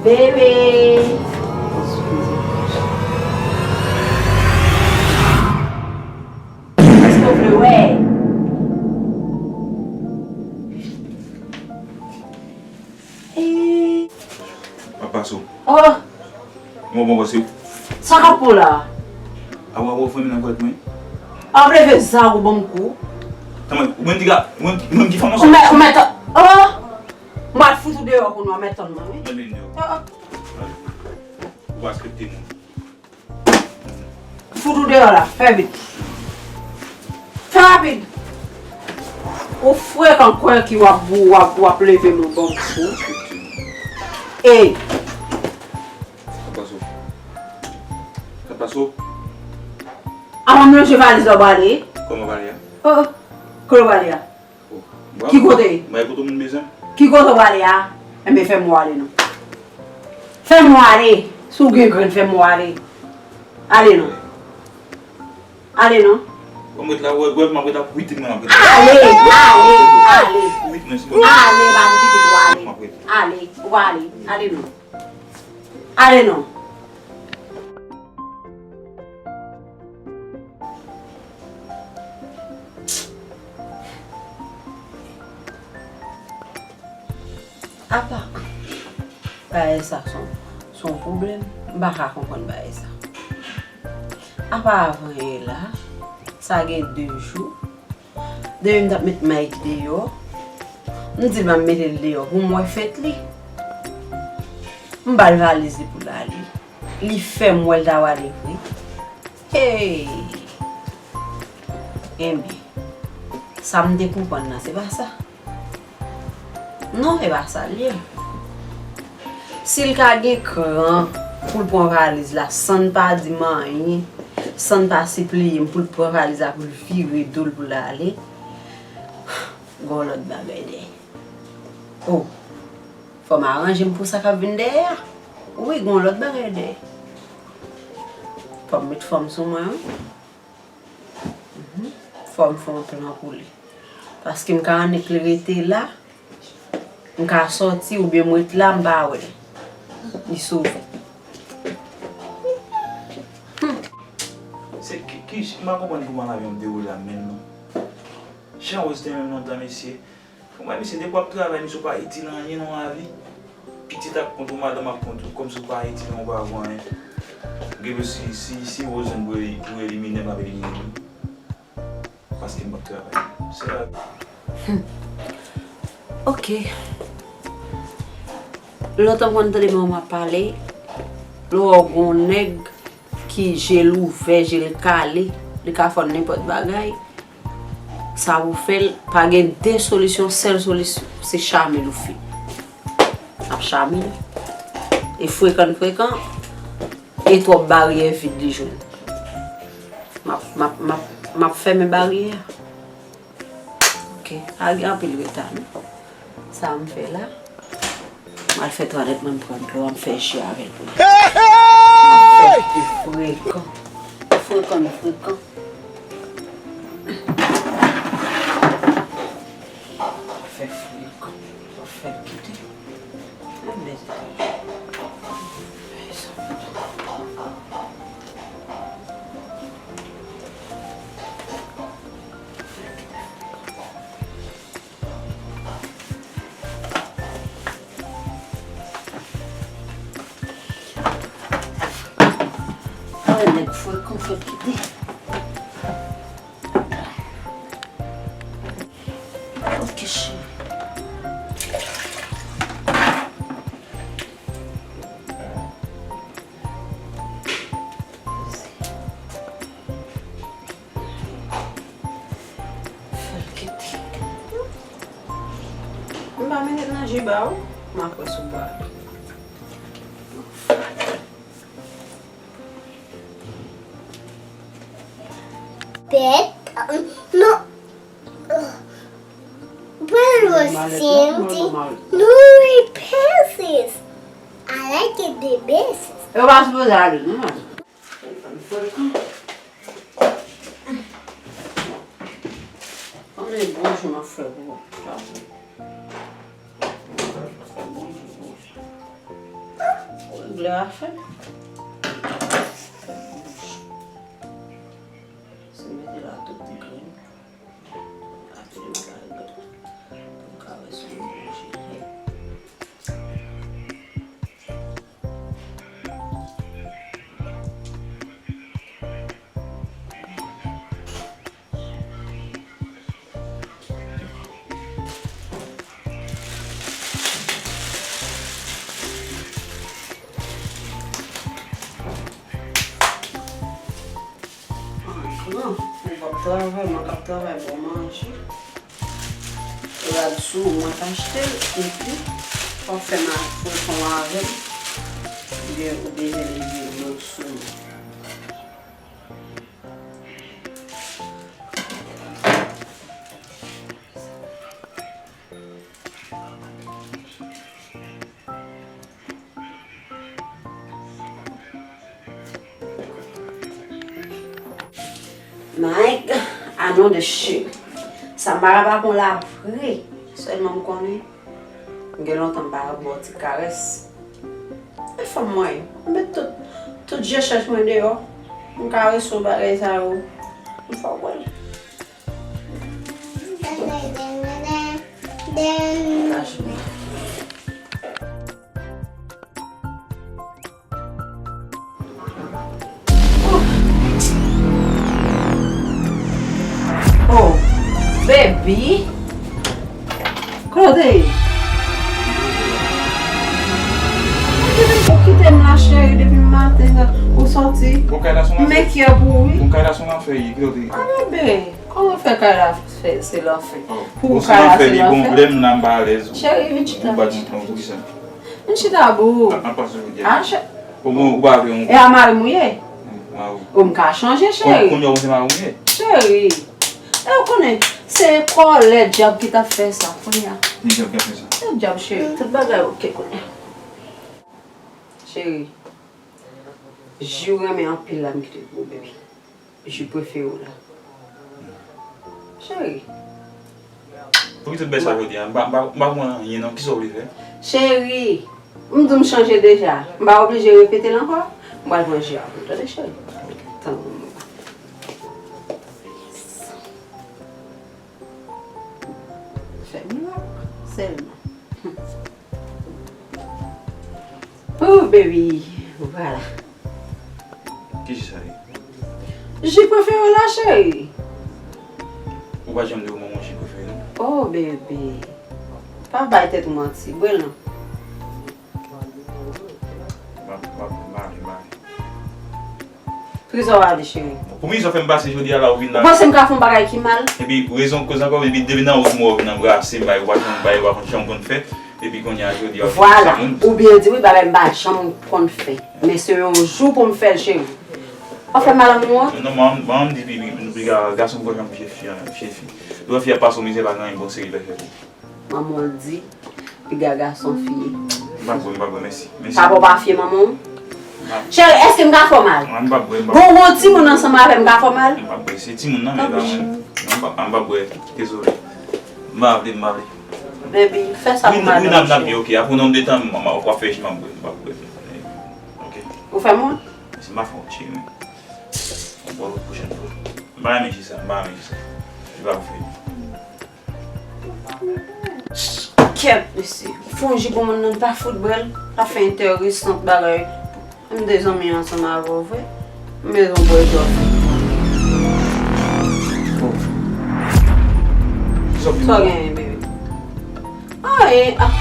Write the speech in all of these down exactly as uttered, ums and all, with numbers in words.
Bebe! Èske w vle wè? Eh. Papa Sou. Oh! Mwen bon pase. Sa k ap pran la? A wè wè fè mwen nan kwèt mwen. Ap leve zam ou ban m kou. Tanmen, ou menm ki ka, ou menm ki, ou menm ki fè mwen sa. Ou mèt, ou mèt, oh! M pral fout ou deyò kounye a, mèt tann mwen, wi. Mwen vin deyò. Oh, oh. Ou pa respekte moun. Fout ou deyò la, fè vit. Fè rapid. Ou frekan kwè ki w ap, w ap, w ap leve m ou ban m kou. Ey. Sa pase w? Sa pase w? Avan m lonje valiz la w prale? Kòman w prale a? Oh, oh. Kote w prale a? Oh, ki kote? M pa kote moun bezwen. Ki kote w prale a? Enben fè m wè w ale non. Fè m wè w ale. Si w gen grenn fè m wè w ale. Ale non. Ale non. Bon, m ret la, wè, wè, m ap ret la, wi, m ap ret la. Ale, ale, ale. Wi, men si. Ale, ba m kite w ale. M ap ret. Ale, ou ale. Ale non. Ale non. Apa bagay sa se yon, se yon pwoblèm, m pa ka konprann bagay sa. Apa avan yè la, sa gen de jou, depi m t ap met Mike deyò, m di l m ap mete l deyò pou m wè fèt li. M ba l valiz li pou l ale. Li fè m wè l ta prale vre. Hey! Enben, sa m te konprann nan, se pa sa. Non, e pa sa l ye. Si l ka gen kran pou l pran valiz la san l pa di m anyen, san l pa sipliye m pou l pran valiz la pou l vire do l pou l ale, gon lòt bagay dèyè. Oh, fò m aranje m pou sa k ap vin dèyè a. Wi, gon lòt bagay dèyè. Fò m met fò m sou mwen, wi. Mhm. Fò m fè yon plan pou li. Paske m ka annik li rete la, m ka sòti oubyen m ret la, m pa wè l. Li sove. Se ki, ki, m pa konprann kòman lavi an dewoule a menm non. Jan Rose te menm lontan, mesye. Fò m wè misye depi w ap travay, misye w pa itil anyen nan lavi. Pitit ap kont ou, madanm ap kont ou, kòmsi w pa itil anyen, w pa vo anyen. Gen si, si, si Rose jwenn pou e-, pou elimine m, l ap elimine m. Paske m p ap travay. Se lavi. Hmm. Ok. Lontan m konn tande manman m ap pale, lè w wè w gon nèg ki je l ouvè, je l kale, li ka fè w nenpòt bagay. Sa pou fè l, pa gen de solisyon, sèl solisyon, se chame l ou fè. Ap chame l. E frekan l frekan, e twòp baryè vid li jwenn. M ap, m ap, m ap, m ap fèmen baryè a. Ok, a gen anpil reta non. Sa m fè la. M al fè twalèt mwen, m pran dlo a, m fè ji avè l pou li. M ap fè l pi frekan. Frekan, frekan. M ap fè frekan. M ap fè l kite. Ay, nèg frekan, fè l kite. Ok, cheri. Fè l kite. M pa mennen nan jiba w, m ap wè sou bwa. Pet, no, Brother Cindy, no replaces. I like it the best. Yo pa sipoze ale non. Konbyen bon jan m ap fè pou ou? Bon jan, bon jan. Lè a fè. Se mete la tout ti grenn. Apre m ka rive pou m ka wè si m manje. An gran, mwen p ap travay, mwen k ap travay pou manje. Rad sou mwen k achte l, epi w ap fè m fè kòman avè l. Oubyen ou bezwen leve lòt sou mwen. Mike, I know the shit. Sa m pa ka pa konn la vre. Sèlman m konnen. M gen lontan m pa ba w ti karès. E fanm mwen ye. M met tout, tout je chèch mwen deyò. M karese w bagay sa yo. M fè w wè l. Oh, baby. Claude. Ou kite m la, cheri, depi maten, ou soti. Bon, kay la se yon afè. Make up ou, wi. Bon, kay la se yon afè, Claude. Ah, bebe. Kòman fè kay la fè se lanfè? Oh. Pou ou kay la se lanfè? Bon, lè m la m pa alèz. Cheri, vin chita. Ou pa di m pou ki sa. Vin chita boo. An, an pase jodi a. Ah, chè. Kòman ou pa vle yon... E a mari m ou ye? Hmm, a wi. Ou m ka chanje, cheri. Kounye a ou se mari m ou ye? Cheri. E ou konnen, se kòlè dyab ki t ap fè sa. Kounye a. Ki dyab ki ap fè sa? Se dyab, cheri. Tout bagay oke kounye a. Cheri. Ji w renmen anpil la m kite pou ou, baby. Ji prefere w la. Cheri. Pou ki tout bèl sa jodi a? M pa, m pa, m pa konprann anyen non. Kisa w vle fè? Cheri, m di w m chanje deja. M pa oblije repete l ankò. M pral pran ji a pou w, tande, cheri? Tann mwen. Fè mirak sèlman. Oh, baby, vwala. Ki ji sa ye? Ji prefere w la, cheri. Ou pa janm di w ban mwen ji prefere non. Oh, baby. Pa bay tèt ou manti, bwè l non. M ap, m ap, m ap, m ap. Pou kisa w ale, cheri? Pou kisa w fè m pase jodi a la, ou vin la? Ou panse m ka fè yon bagay ki mal? Epi, rezon koz ankò, epi depi nan wout mwen, ou vin anbrase m, bagay ou pa janm, bagay ou pa janm konn fè. Epi kounye a jodi a, ou vin sa moun. Vwala, ou byen di wi, bagay m pa janm konn fè. Men se yon jou pou m fè l, cheri. W ap fè m mal an mwen? Non, non, man, man, di pipi, piga, gason poko janm fye fi, fye fi. Lè fi ap pase w mizè, pa gen anyen bon seri l fè pou ou. Manman w di, piga gason fye. M pa kwè, m pa kwè, mèsi. Mèsi. Papa w pa fye manman w? Cheri, èske m ka fè w mal? M pa kwè, m pa kwè. Bon, gon timoun ansanm avè m, m ka fè w mal? M pa kwè, se timoun nan, men pa mwen. Non, m pa, m pa kwè, dezole. M pa vle, m pa vle. Baby, fè sa pou madanm ou, cheri. Wi, n ap, n ap byen, ok. Apre yon nonb de tan, m, m, w ap fè ji, m ap bwè, m pa kwè. Ok. Ou fè m wont? Si m pa fè w, cheri, men. Bon, pwochèn fwa. M pa renmen ji sa, m pa renmen ji sa. Li pa pou fè. Kèt, mesye. Fè yon ji pou moun nan pa fout bwè l. L ap fè enteresan bagay. M de zanmi ansanm avè w vre. M bezwen bwè dlo. Sa w genyen, bebe? Anyen, ah.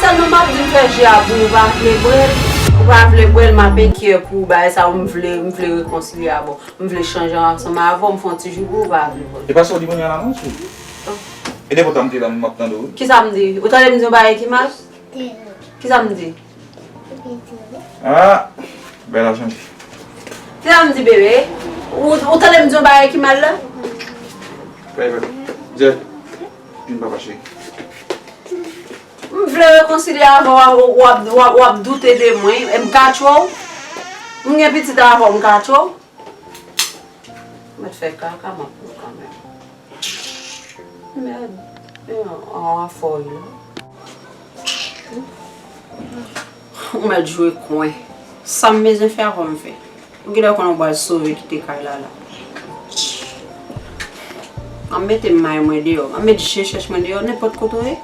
Sèlman m ap di m fè ji a pou ou pa vle bwè l. Ou pa vle bwè l, m ap enkyè pou ou, bagay sa yo, m vle, m vle rekonsilye avè w. M vle chanje ansanm avè w, m fè yon ti jou pou ou, ou pa vle bwè l. E pa sa w di kounye a la non, cheri? Oh. E depi w ta m te la, m ap tande w wi. Kisa m di? Ou tande m di yon bagay ki mal? Kisa m di? Ah, bèl ap chanje. Kisa m di, bebe? Ou, ou tande m di yon bagay ki mal la? Bebe, Jè, vin papa cheri. M vle rekonsilye avè w, w ap, w ap, w ap doute de mwen, e m ka tchwe w? M gen pitit avè w, m ka tchwe w? Mèt fè kaka, m ap pran kanmenm. Mèd, e an, an afè w ye la. Ou mèt jwe kwen. Sa m bezwen fè, a fò m fè. Ou genlè konn ou pral sove kite kay la la. M ap mete may mwen deyò. M ap mete je chèch mwen deyò, nenpòt kote w ye.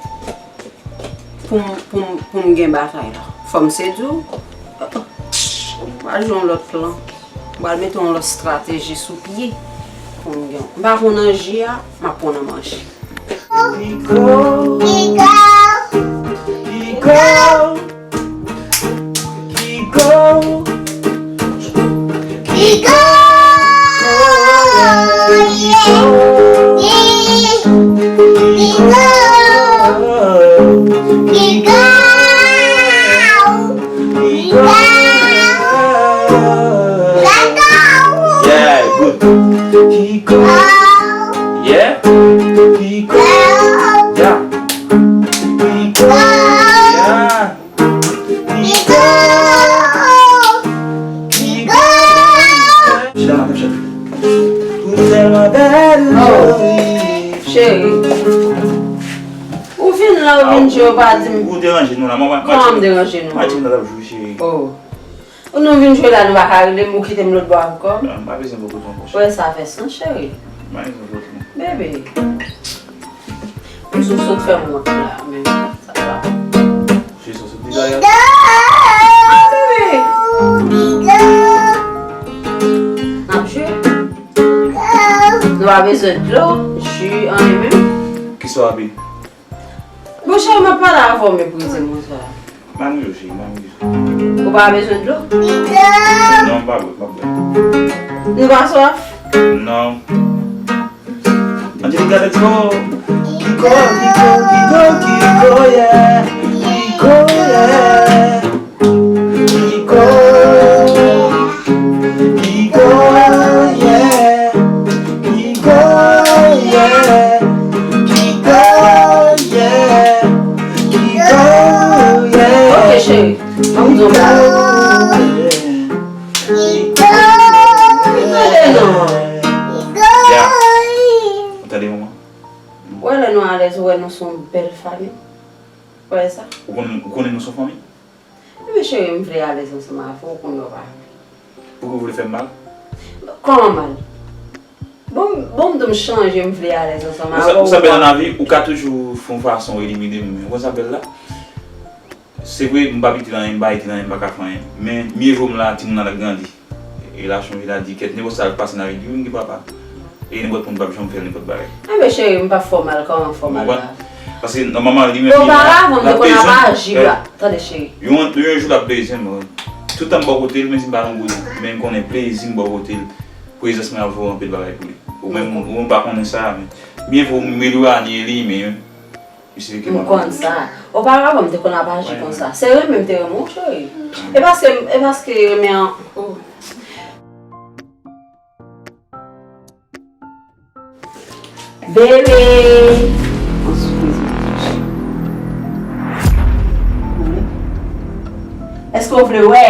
Pou m, pou m, pou m gen batay la. Fò m sedui w. M pral jwe yon lòt plan. M pral mete yon lòt estrateji sou pye. Pou m gen. M pa pran nan ji a, m ap pran nan manje. Kiko. Kiko. Kiko. Kiko. Kiko. Kiko. Kiko. Kiko. Yeah, good. Kiko. Yeah. Kiko. Yeah. Kiko. Yeah. Kiko. Kiko. Chita la, chita. Ou tèlman bèl, oh, cheri. Ou vin la, ou vin jwe, ou pa di m. Ou deranje nou la, manman. Kòman m deranje nou? Matin nan ap jwe, cheri. Oh. Ou nou vin jwe la, nou pa ka rele m, ou kite m lòt bò ankò? Non, m pa bezwen pou kote ankò, cheri. Wè sa fè sans, cheri. M pa bezwen kote. Bebe. M sou sot fè m wont la, men sa va. Jezi, sot di gaya. Ah, bebe. N ap jwe. Nou pa bezwen dlo, ji, anyen menm. Kisa w ap Bon, cheri, m ap pale avè w, men pou di m sa. Mami yo, cheri, mami yo. Ou pa bezwen dlo? Non, m pa bwè, m pa bwè. Nou pa swaf? Non. Angelica, let's go. Kiko, Kiko, Kiko, Kiko, yeah. Kiko, yeah. Kiko, Kiko, yeah. Kiko, yeah. Kiko, yeah. Kiko, yeah. Ok, cheri. An m di w bagay. Kiko, yeah. Tande non. Ya. Ou tande manman? Ou wè lè nou alèz, ou wè nou se yon bèl fanmi. Ou wè sa? Ou konnen, ou konnen nou se yon fanmi? Ebyen cheri, m vle alèz ansanm avè w, ou konnen w pa vle. Poukisa w vle fè m mal? Kòman mal? Bon, bon, m di w m chanje, m vle alèz ansanm avè w. Ou sa, ou sa fè nan lavi, ou ka toujou fè yon fason elimine m. Ou konn sa bèl la? Se vre, m pa piti nan anyen, m pa iti nan anyen, m pa ka fè anyen. Men, mye vo m la, timoun nan ap grandi. E la chonje la di kèt, nenpòt sa k pase nan vi li, wi, m gen papa. E nenpòt moun p ap janm fè l nenpòt bagay. Enben cheri, m p ap fè w mal, kòman fè w mal la? Paske nòmalman, li menm, li la, l ap bezwen. Oparavant, m te konn ap aji, tande cheri. Yon, yon jou l ap bezwen m, wi. Toutan m bò kote l, menm si m pa nan gwo, men m konnen plezi m bò kote l. Prezans mwen ap vo anpil bagay pou li. Ou menm, ou menm pa konnen sa, men mye vo m elwanye li, men M konn sa. Oparavan, m te konn ap aji konsa. Se renmen m te renmen w, cheri. E paske, e paske renmen an, oh. Bebe! Yon sipriz mwen touche. Èske w vle wè?